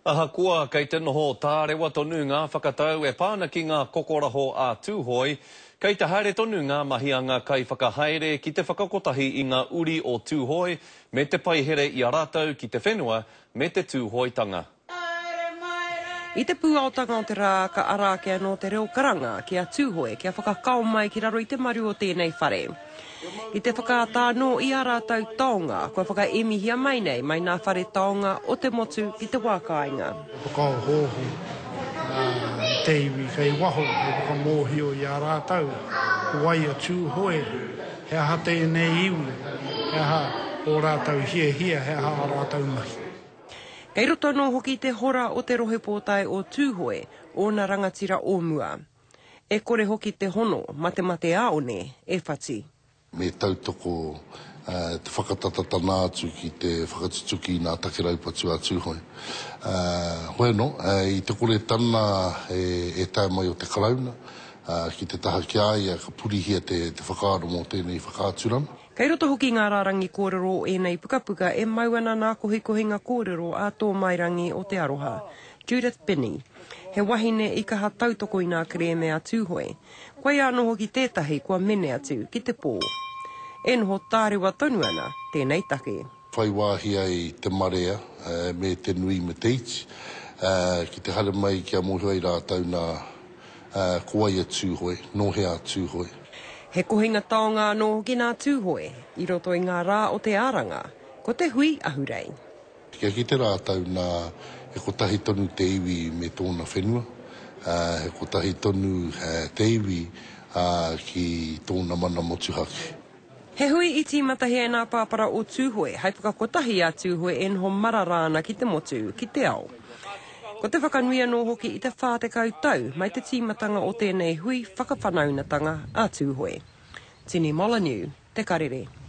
Ahakoa kei te noho tārewa tonu ngā whakatau e pā ana ki ngā kokoraho a Tūhoe, kei te haere tonu ngā mahi a ngā kaiwhakahaere ki te whakakotahi i ngā uri o Tūhoe me te paihere i a rātou ki te whenua me te Tūhoetanga. I te pūaotanga o te rā ka ara ake anō te reo karanga ki a Tūhoe kia whakakao mai ki raro i te maru o tēnei whare. I te whakaata anō i ā rātou taonga kua whakaemihia mai nei mai nā whare taonga o te motu ki te wā kāinga. He whakaohooho te iwi kei waho hei whakamōhio i a rātou ko wai a Tūhoe, he aha tēnei iwi, he aha ō rātou hiahia, he aha ā rātou mahi. Kei roto anō hoki te hora o te rohe pōtae o Tūhoe, ōna rangatira o mua. E kore hoki te hono matemate-ā-one e whati. Me tautoko te whakatatatana atu ki te whakatutuki i nā take raupatu a Tūhoe. Hoi anō, i te kore tana e tae mai o te Karauna ki te taha ki a ia ka purihia te whakaaro mō tēnei whakaaturanga. Kei roto hoki ngā rārangi kōrero o ēnei pukapuka e mau ana nā kohikohinga kōrero a Tōmairangi o Te Aroha, Judith Binney, he wahine i kaha tautoko i nā kerēme a Tūhoe. Koia anō hoki tētahi kua mene atu ki te pō. E noho tārewa tonu ana tēnei take. Whai wāhi ai te marea me te nui me te iti ki te haere mai kia mōhio ai rātou nā ko wai a Tūhoe, nō hea a Tūhoe. He kohinga taonga anō hoki nā Tūhoe i roto i ngā rā o te Āranga, ko te Hui Ahurei. Kia kite rātou nā he kotahi tonu te iwi me tōna whenua, he kotahi tonu te iwi ki tōna mana motuhake. He hui i tīmatahia e nā pāpara o Tūhoe hai whakakotahi i a Tūhoe e noho marara ana ki te motu, ki te ao. Ko te whakanui anō hoki i te 40 tau mai te tīmatanga o tēnei hui whakawhanaunatanga a Tūhoe. Tini Molyneux, Te Karere.